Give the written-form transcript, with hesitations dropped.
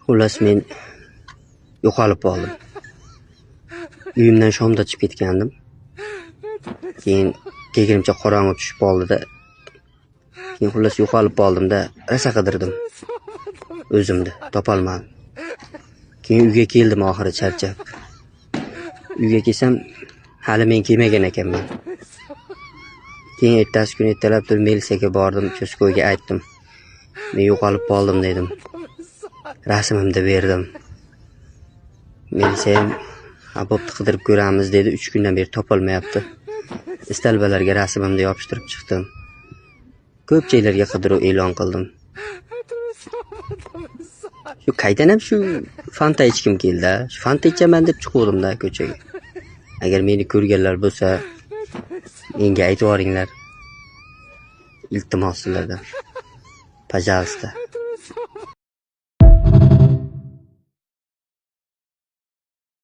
Xullas, men yo'qolib qoldim. Uyimdan shomda chiqib ketgandim. Keyin kegirimcha qorong'i tushib qoldi-da. Keyin xullas yo'qolib qoldim-da, rosa qidirdim. O'zimni topolmadim. Keyin uyga keldim oxiri charchab. Uyga kelsam, hali men kelmagan ekanman. Keyin ertasi kuni ertalab turib militsiyaga bordim, uchastkoyga aytdim. Men yo'qolib qoldim dedim. Rasmimni berdim. Militsiya ham ha bo'pti, qidirib ko'ramiz dedi. 3 kundan beri topilmayapti. Istalbalarga rasmimni yopishtirib chiqdim. Ko'p joylarga qidiruv e'lon qildim. Shu qaytanam shu Fanta ichkim keldi. Shu Fanta ichaman deb chiquvdim-da ko'chaga. Agar meni ko'rganlar bo'lsa, menga aytib yuboringlar. Iltimos sizlardan. Пожалуйста.